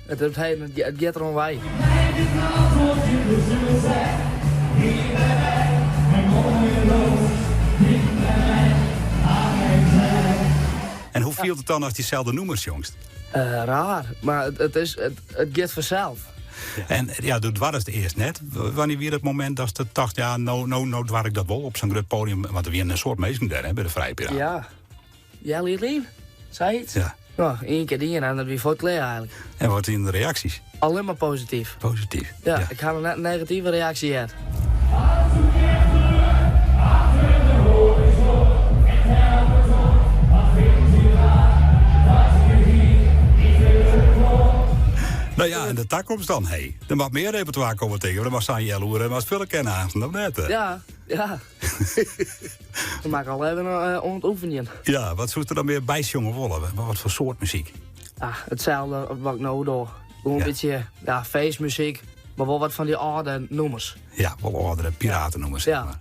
It, it, it giet der oan wei. En hoe fielt it dan ast dyselde nûmers sjongst? Uh, raar, mar it, is, it giet fansels. En ja, doe doardest earst net. Wannear wie dat momint datst tocht, ja, no doar ik dat wol op sa'n grut podium? Want der wiene in soad minsken dêr, hè, by de Frije Piraten. Ja. Healjier lyn, sayts. Ja. No, ien kear dien en dat wie fuort klear eigentlik. En wat wiene de reaksjes? Allinne mar posityf. Posityf, ja. Ik ha noch net in negative reaksje heard. No ja, en de takomst dan, hé. Der moat mear repertoire komme tink ik. Der moat sa'n healoere en wat fulle kinne aansten, of net? Ja, ja. We makke al even oan it oefenjen. Ja, wat soest der dan mear by sjonge wolle? Wat foar soart muzyk? Ah, itselde wat ik no doch. Gewoan in bytsje ja, feestmuzyk, mar wol wat fan dy âlde nûmers. Ja, wol âldere piratenûmers, sis mar.